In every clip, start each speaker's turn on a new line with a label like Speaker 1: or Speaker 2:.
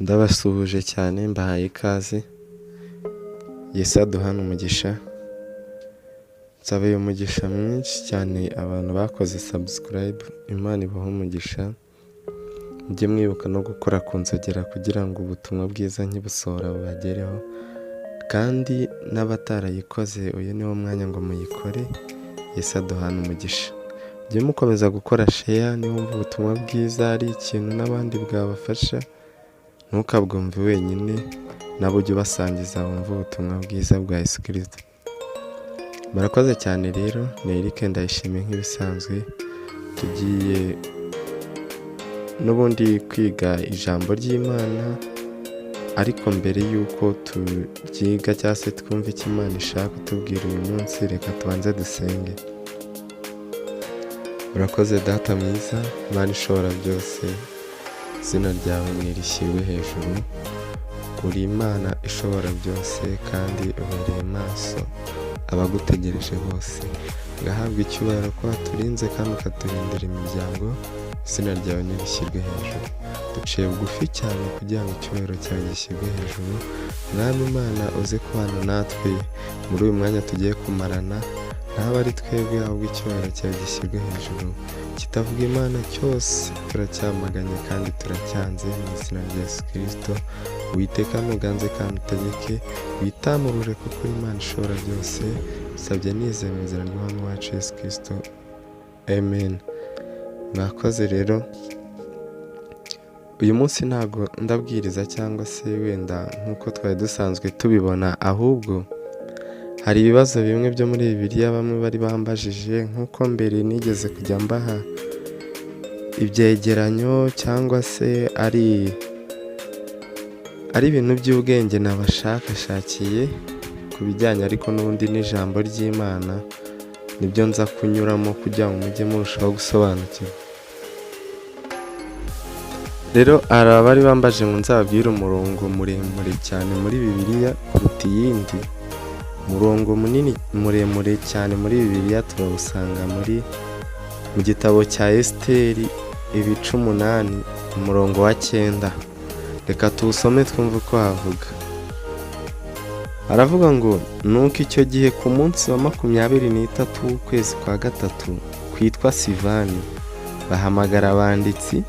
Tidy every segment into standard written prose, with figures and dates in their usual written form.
Speaker 1: Ndabasuhuje cyane, mbahaye ikaze. Yesu aduhane umugisha. Nsabiye umugisha mwinshi cyane abantu bakoze subscribe, Imana ibahe umugisha. Mujye mwibuka no gukora ku nzogera kugira ngo ubutumwa bwiza nkibusohora bubagereho, kandi n'abatarayikoze uyu niwo mwanya ngo muyikore. Yesu aduhane umugisha. Mujye mukomeza gukora share niba wumva ubutumwa bwiza ari ikintu n'abandi bwabafasha, ntukabwumve wenyine, nabo ujye ubasangiza wumve ubutumwa bwiza bwa Yesu Kirisito. Murakoze cyane rero, ni Eric Ndayishimiye nk'ibisanzwe, tugiye n'ubundi kwiga ijambo ry'Imana, ariko mbere y'uko turyiga cyangwa se twumve icyo Imana ishaka kutubwira uyu munsi, reka tubanze dusenge. Urakoze Data mwiza, Imana ishobora byose, izina ryawe nirishyirwe hejuru, uri Imana ishobora byose kandi ubereye maso abagutegereje bose. Ngahabwa icyubahiro ko waturinze kandi ukaturindira imiryango, izina ryawe nirishyirwe hejuru. Duciye bugufi cyane kugira ngo icyubahiro cyawe gishyirwe hejuru. Mwami Imana, uze kubana natwe muri uyu mwanya tugiye kumarana, ntaba ari twebwe ahubwo icyubahiro cyawe gishyirwe hejuru. Kitavuga Imana cyose turacyamaganye kandi turacyanze mu izina rya Yesu Kirisito. Uwiteka ntuganze kandi utegeke, witamurure kuko uri Imana ishobora byose. Usabye nizeye mu izina ry'Umwami wacu Yesu Kirisito, amen. Mwakoze rero. Uyu munsi ntabwo ndabwiriza cyangwa se wenda nk'uko twari dusanzwe tubibona, ahubwo hari ibibazo bimwe byo muri Bibiliya bamwe bari bambajije, nk'uko mbere nigeze kujya mbaha ibyegeranyo cyangwa se ari ibintu by'ubwenge nabashakashakiye ku bijyanye ariko n'ubundi n'ijambo ry'Imana, nibyo nza kunyuramo kugira ngo mujye murushaho gusobanukirwa. Rero hari abari bambaje ngo nzababwire umurongo muremure cyane muri Bibiliya kuruta iyindi. Umurongo munini muremure cyane muri Bibiliya turawusanga mu gitabo cya Esiteri, ibice 8, umurongo wa 9. Reka tuwusome twumve uko havuga. Aravuga ngo: "Nuko icyo gihe ku munsi wa 23 w'ukwezi kwa gatatu kwitwa Sivani, bahamagara abanditsi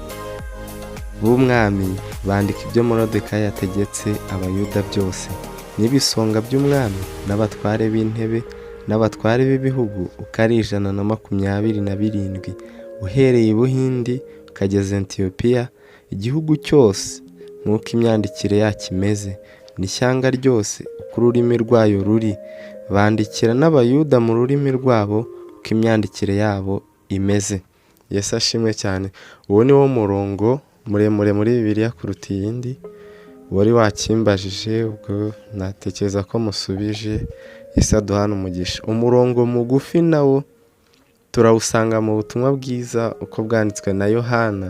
Speaker 1: b'umwami, bandika ibyo Morodekayi yategetse Abayuda byose, n'ibisonga by'umwami n'abatware b'intebe n'abatware b'ibihugu uko ari 127, uhereye i Buhindi ukageza Etiyopiya, igihugu cyose nk'uko imyandikire yacyo imeze, n'ishyanga ryose uko ururimi rwayo ruri. Bandikira n'Abayuda mu rurimi rwabo uko imyandikire yabo imeze." Yesu ashimwe cyane. Uwo ni wo murongo muremure muri Bibiliya kuruta iyindi. Wari wakimbajije, ubwo natekereza ko musubije. Yesu aduhane umugisha. Umurongo mugufi nawo turawusanga mu butumwa bwiza uko bwanditswe na Yohana.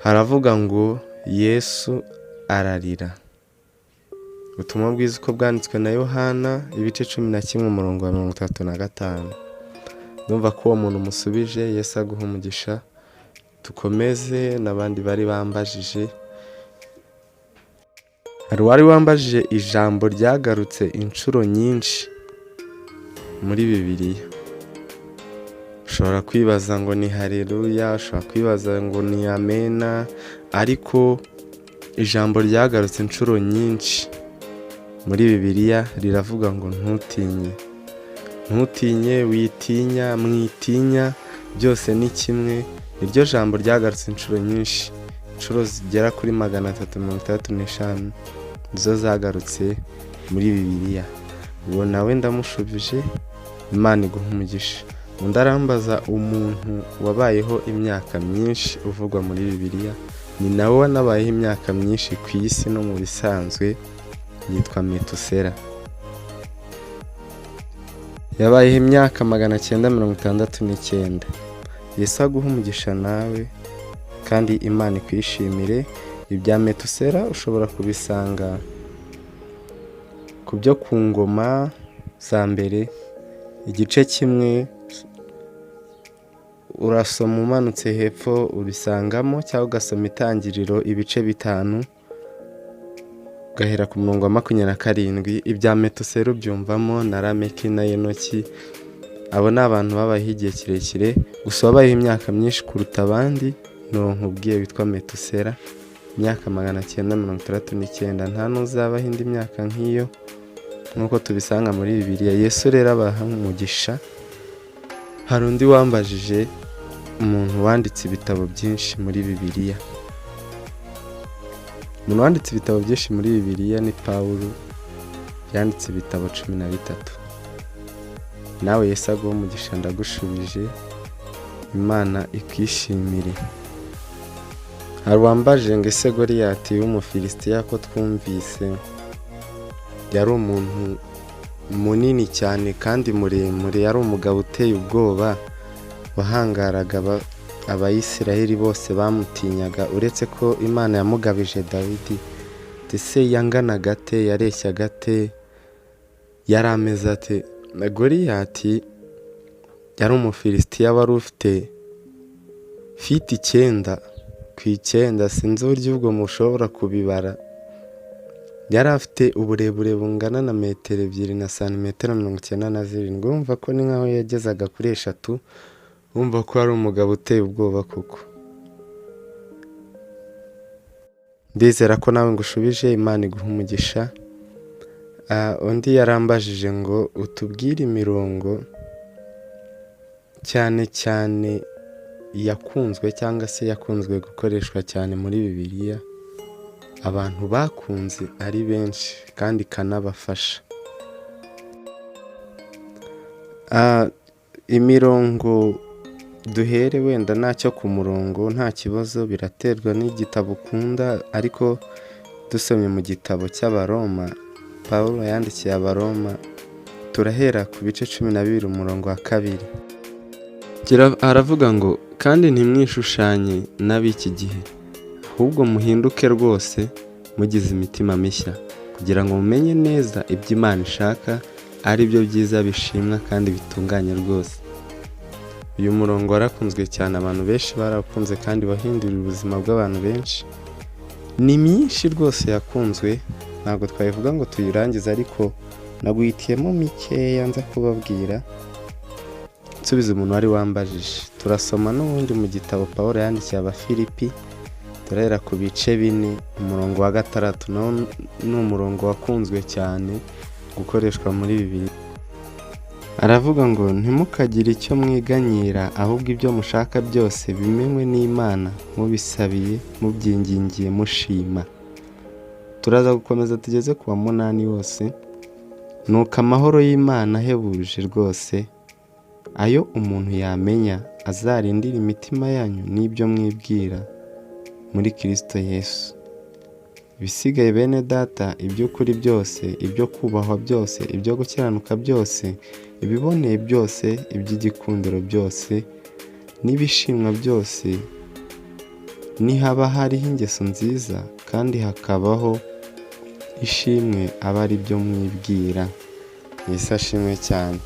Speaker 1: Haravuga ngo: "Yesu ararira." Ubutumwa bwiza uko bwanditswe na Yohana, ibice 11, umurongo wa 35. Ndumva ko uwo muntu musubije. Yesu aguha umugisha. Dukomeze n'abandi bari bambajije. Hari uwari wambajije ijambo ryagarutse inshuro nyinshi muri Bibiliya. Ushobora kwibaza ngo ni hareruya, ushobora kwibaza ngo ni amena, ariko ijambo ryagarutse inshuro nyinshi muri Bibiliya riravuga ngo: "Ntutinye." Ntutinye, witinya, mwitinya, byose ni kimwe. Niryo jambo ryagarutse inshuro nyinshi, inshuro zigera kuri 365 nizo zagarutse muri Bibiliya. Uwo nawe ndamushubije, Imana iguha umugisha. Undi arambaza umuntu wabayeho imyaka myinshi uvugwa muri Bibiliya, ni nawe wanabayeho imyaka myinshi ku isi no mu bisanzwe, yitwa Metusera. Yabayeho imyaka 969. Yesu aguha umugisha nawe kandi Imana ikwishimire. Ibya Metusera ushobora kubisanga ku byo ku ngoma za mbere, igice 1. Urasoma umanutse hepfo ubisangamo, cyangwa ugasoma Itangiriro ibice 5 ugahera ku murongo wa 27. Ibya Metusera ubyumvamo, na Lameki na Enoki. Abo ni abantu babayeho igihe kirekire, gusa wabayeho imyaka myinshi kuruta abandi ni uwo nkubwiye witwa Metusera, imyaka 969. Nta n'uzabaho indi myaka nk'iyo nk'uko tubisanga muri Bibiliya. Yesu rero abaha umugisha. Hari undi wambajije umuntu wanditse ibitabo byinshi muri Bibiliya. Umuntu wanditse ibitabo byinshi muri Bibiliya ni Pawulo, yanditse ibitabo 13. Nawe Yesu aguhe umugisha, ndagushubije, Imana ikwishimire. Hari uwambajije ngo ese Goliyati w'Umufilisitiya ko twumvise yari umuntu munini cyane kandi muremure, yari umugabo uteye ubwoba wahangaraga Abayisiraheli bose bamutinyaga, uretse ko Imana yamugabije Dawidi, ese yanganaga ate, yareshyaga ate, yari ameze ate? Goliyati yari Umufilisitiya wari ufite feet 9 ku 9, sinzi uburyo ubwo mushobora kubibara. Yari afite uburebure bungana na metero 2 na santimetero 97, urumva ko ni nkaho yagezaga kuri 3, urumva ko yari umugabo uteye ubwoba koko. Ndizera ko nawe ngushubije, Imana iguha umugisha. Undi yarambajije ngo utubwire imirongo cyane cyane yakunzwe cyangwa se yakunzwe gukoreshwa cyane muri Bibiliya, abantu bakunze ari benshi kandi ikanabafasha. Imirongo duhere wenda ntacyo ku murongo nta kibazo, biraterwa n'igitabo ukunda, ariko dusomye mu gitabo cy'Abaroma, Pawulo yandikiye Abaroma, turahera ku bice 12 umurongo wa 2. Aravuga ngo kandi ntimwishushanye n'ab'iki gihe, ahubwo muhinduke rwose mugize imitima mishya, kugira ngo mumenye neza ibyo Imana ishaka, ari byo byiza bishimwa kandi bitunganye rwose. Uyu murongo warakunzwe cyane, abantu benshi barawukunze kandi wahinduriye ubuzima bw'abantu benshi. Ni myinshi rwose yakunzwe, ntabwo twayivuga ngo tuyirangize, ariko naguhitiyemo mikeya nza kubabwira nsubiza umuntu wari wambajije. Turasoma n'ubundi mu gitabo Pawulo yandikiye Abafilipi, turahera ku bice 4 umurongo wa 6, nawo ni umurongo wakunzwe cyane gukoreshwa muri Bibiliya. Aravuga ngo ntimukagire icyo mwiganyira, ahubwo ibyo mushaka byose bimenywe n'Imana, mubisabiye, mubyingingiye, mushima. Turaza gukomeza tugeze ku wa 8 wose. Nuko amahoro y'Imana ahebuje rwose ayo umuntu yamenya, azarindira imitima yanyu n'ibyo mwibwira muri Kristo Yesu. Ibisigaye bene data, iby'ukuri byose, ibyo kubahwa byose, ibyo gukiranuka byose, ibiboneye byose, iby'igikundiro byose, n'ibishimwa byose, nihaba hariho ingeso nziza kandi hakabaho ishimwe, abe ari byo mwibwira. Yesu ashimwe cyane.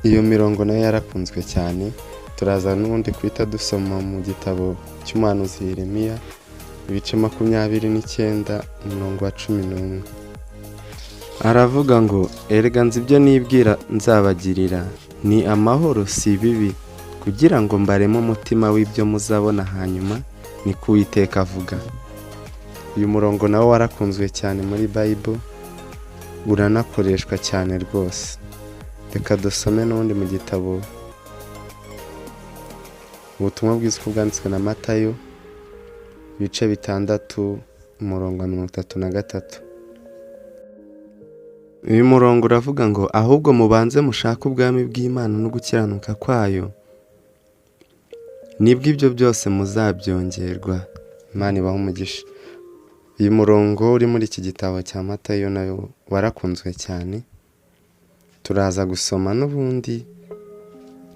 Speaker 1: Iyo mirongo nayo yarakunzwe cyane. Turaza n'ubundi guhita dusoma mu gitabo cy'umuhanuzi Yeremiya, ibice 29 umurongo wa 11. Aravuga ngo erega nzi ibyo nibwira nzabagirira, ni amahoro si ibibi, kugira ngo mbareme umutima w'ibyo muzabona hanyuma, ni ko Uwiteka avuga. Uyu murongo nawo warakunzwe cyane muri Bible, uranakoreshwa cyane rwose. Reka dusome n'ubundi mu gitabo ubutumwa bwiza uko bwanditswe na Matayo, ibice 6 umurongo wa 33. Uyu murongo uravuga ngo ahubwo mubanze mushake ubwami bw'Imana no gukiranuka kwayo, nibwo ibyo byose muzabyongerwa. Imana ibahe umugisha. Uyu murongo uri muri iki gitabo cya Matayo nayo warakunzwe cyane. Turaza gusoma n'ubundi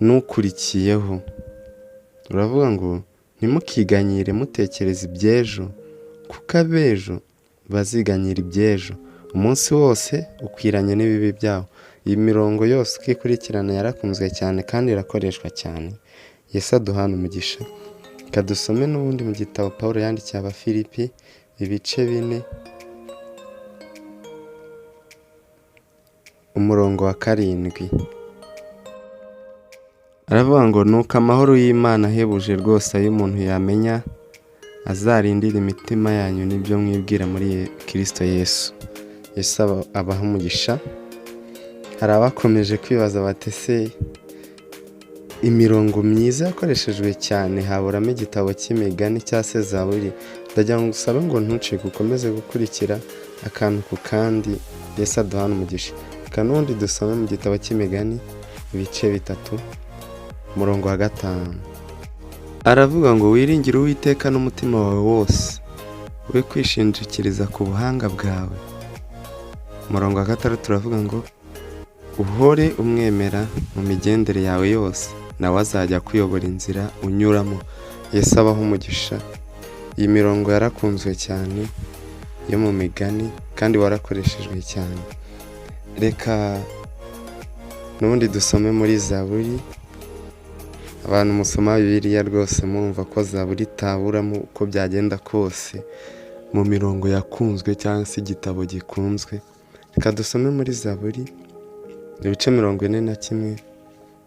Speaker 1: n'ukurikiyeho. Uravuga ngo ntimukiganyire mutekereza iby'ejo, kuko ab'ejo baziganyira iby'ejo. Umunsi wose ukwiranye n'ibibi byawo. Iyi mirongo yose uko ikurikirana yarakunzwe cyane kandi irakoreshwa cyane. Yesu aduhana umugisha. Reka dusome n'ubundi mu gitabo Paul yandikiye Abafilipi ibice 4 umurongo wa 7. Aravuga ngo nuko amahoro y'Imana ahebuje rwose ayo umuntu yamenya azarindira imitima yanyu n'ibyo mwibwira muri Kristo Yesu. Yesu abaha umugisha. Hari abakomeje kwibaza bati ese imirongo myiza yakoreshejwe cyane haburamo igitabo cy'imigani cya se Zaburi? Ndagira ngo usabe ngo ntucike, ukomeze gukurikira akantu ku kandi. Yesu aduhana umugisha. Reka n'ubundi dusome mu gitabo cy'imigani ibice 3 umurongo wa 5. Aravuga ngo wiringire Uwiteka n'umutima wawe wose, we kwishingikiriza ku buhanga bwawe. Umurongo wa 6 turavuga ngo uhore umwemera mu migendere yawe yose, nawe azajya akuyobora inzira unyuramo. Yesu abaho umugisha. Iyi mirongo yarakunzwe cyane yo mu migani kandi warakoreshejwe cyane. Reka n'ubundi dusome muri Zaburi. Abantu musoma Bibiliya rwose murumva ko Zaburi itaburamo uko byagenda kose mu mirongo yakunzwe cyangwa se igitabo gikunzwe. Reka dusome muri Zaburi ibice 41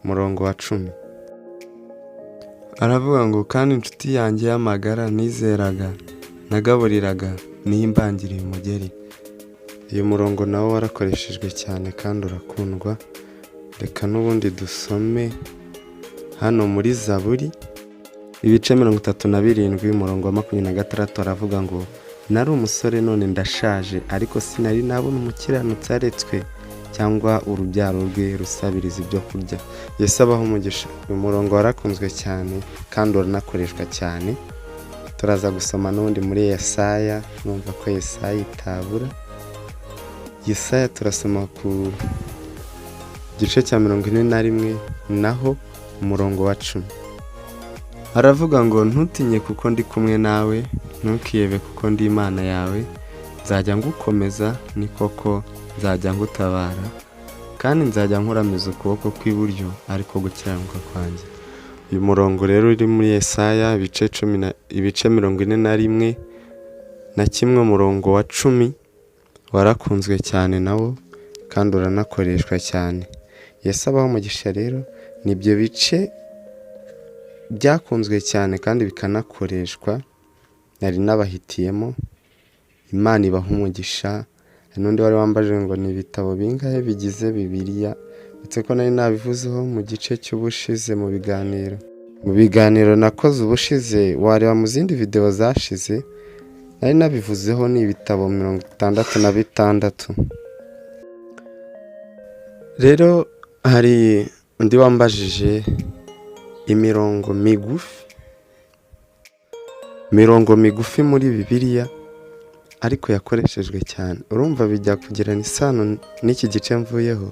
Speaker 1: umurongo wa 10. Aravuga ngo kandi inshuti yanjye y'amagara nizeraga nagaburiraga niyo imbangiriye umugeri. Uyu murongo nawo warakoreshejwe cyane kandi urakundwa. Reka n'ubundi dusome hano muri Zaburi ibice 37 umurongo wa 26. Aravuga ngo nari umusore none ndashaje, ariko sinari nabona umukiranutsi aretswe cyangwa urubyaro rwe rusabiriza ibyo kurya. Yesu abaho umugisha. Uyu murongo warakunzwe cyane kandi uranakoreshwa cyane. Turaza gusoma n'ubundi muri Yesaya, numva ko Yesaya itabura. Yesaya turasoma ku gice cya 41 naho umurongo wa 10. Aravuga ngo ntutinye kuko ndi kumwe nawe, ntukihebe kuko ndi Imana yawe, nzajya ngukomeza, ni koko nzajya ngutabara, kandi nzajya nkuramiza ukuboko kw'iburyo ariko gukiranuka kwanjye. Uyu murongo rero uri muri Yesaya ibice 41 na kimwe umurongo wa 10 warakunzwe cyane nawo kandi uranakoreshwa cyane. Yesu abaho umugisha. Rero nibyo bice byakunzwe cyane kandi bikanakoreshwa, nari nabahitiyemo. Imana ibaha umugisha. Hari n'undi wari wambaje ngo ni ibitabo bingahe bigize Bibiliya, ndetse ko nari nabivuzeho mu gice cy'ubushize mu biganiro nakoze ubushize, wareba mu zindi videwo zashize nari nabivuzeho, ni ibitabo 66. Rero hari undi wambajije imirongo migufi muri Bibiliya ariko yakoreshejwe cyane. Urumva bijya kugirana isano n'iki gice mvuyeho,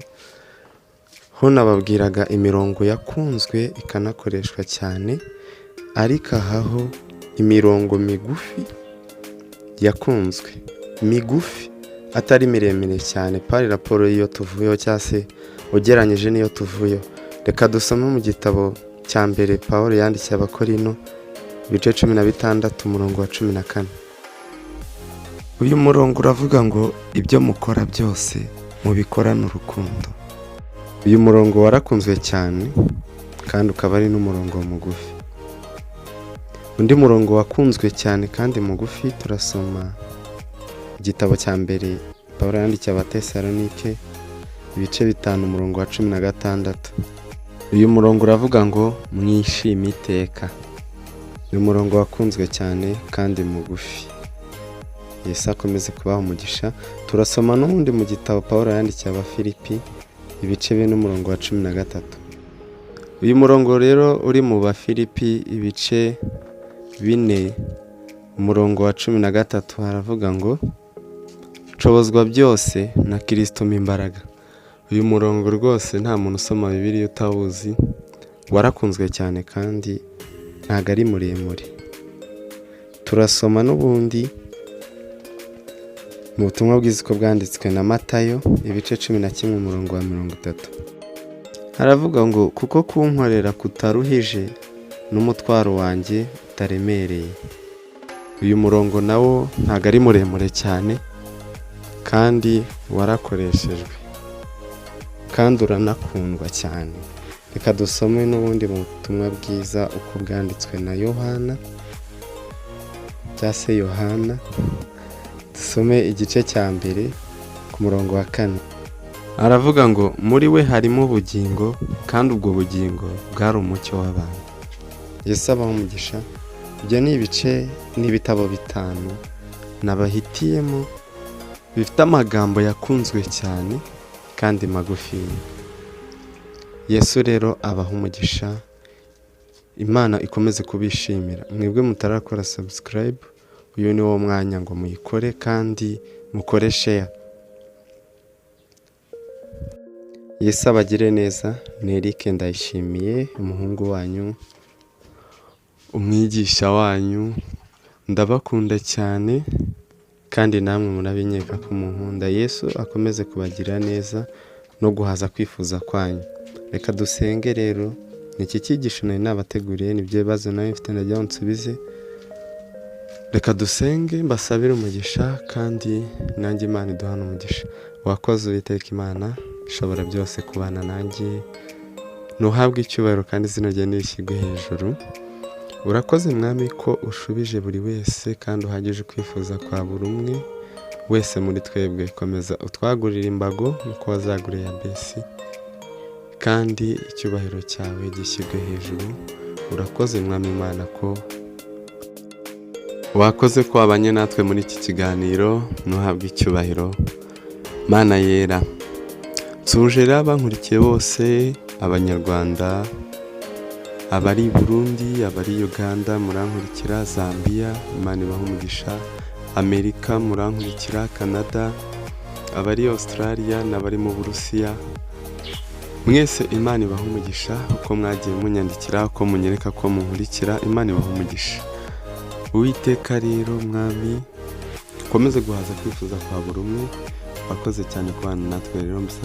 Speaker 1: ho nababwiraga imirongo yakunzwe ikanakoreshwa cyane, ariko aha ho imirongo migufi yakunzwe, migufi atari miremire cyane pari raporo y'iyo tuvuyeho cyangwa se ugereranyije n'iyo tuvuyeho. Reka dusome mu gitabo cya mbere Paul yandikiye Abakorino ibice 16 umurongo wa 14. Uyu murongo uravuga ngo ibyo mukora byose mubikorane urukundo. Uyu murongo warakunzwe cyane kandi ukaba ari n'umurongo mugufi. Undi murongo wakunzwe cyane kandi mugufi, turasoma igitabo cya mbere Paul yandikiye Abatesalonike ibice 5 umurongo wa 16. Uyu murongo uravuga ngo mwishime iteka. Ni umurongo wakunzwe cyane kandi mugufi. Yesu akomeze kubaha umugisha. Turasoma n'ubundi mu gitabo Paul yandikiye Abafilipi ibice 4 umurongo wa 13. Uyu murongo rero uri mu Bafilipi ibice 4 umurongo wa 13 haravuga ngo nshobozwa byose na Kristo umpa imbaraga. Uyu murongo rwose nta muntu usoma Bibiliya utawuzi, warakunzwe cyane kandi ntabwo ari muremure. Turasoma n'ubundi Mu butumwa bwiza uko bwanditswe na Matayo, ibice 11, umurongo wa 30, haravuga ngo: "Kuko kunkorera kutaruhije, n'umutwaro wanjye utaremereye." Uyu murongo nawo ntabwo ari muremure cyane, kandi warakoreshejwe kandi uranakundwa cyane. Reka dusome n'ubundi mu butumwa bwiza uko bwanditswe na Yohana, cyangwa se Yohana, dusome igice cya 1 ku murongo wa 4. Aravuga ngo: "Muri we harimo ubugingo, kandi ubwo bugingo bwari umucyo w'abantu." Yesu abaha umugisha. Ibyo ni ibice n'ibitabo 5 nabahitiyemo bifite amagambo yakunzwe cyane kandi magufiya. Yesu rero abaha umugisha, Imana ikomeze kubishimira. Mwebwe mutarakora subscribe, uyu ni wo mwanya ngo muyikore kandi mukore share. Yesu abagire neza. Ni Eric Ndayishimiye, umuhungu wanyu, umwigisha wanyu. Ndabakunda cyane kandi namwe murabinyereka ko munkunda. Yesu akomeze kubagira neza no guhaza kwifuza kwanyu. Reka dusenge rero. Ni iki cyigisho nari nabateguriye, nibyo bibazo nawe mfite ndagira ngo nsubize. Reka dusenge, mbasabire umugisha kandi nanjye Imana iduhane umugisha. Wakoze Uwiteka Imana ishobora byose kubana nanjye, ntuhabwe icyubahiro kandi izina rye nirishyirwe hejuru. Urakoze Mwami ko ushubije buri wese kandi uhagije kwifuza kwa buri umwe wese muri twebwe. Komeza utwagurire imbago nk'uko wazaguriye Yabesi, kandi icyubahiro cyawe gishyirwe hejuru. Urakoze Mwami Imana ko wakoze, ko wabanye natwe muri iki kiganiro, ntuhabwe icyubahiro Mana yera. Nsuhuje rero abankurikiye bose, Abanyarwanda, abari i Burundi, abari Uganda murankurikira, Zambia, Imana ibahe umugisha, Amerika murankurikira, Canada, abari Australia n'abari mu Burusiya, mwese Imana ibahe umugisha. Uko mwagiye munyandikira, uko munyereka ko munkurikira, Imana ibahe umugisha. Uwiteka rero Mwami ukomeze guhaza kwifuza kwa buri umwe. Wakoze cyane kubana natwe rero mbisa.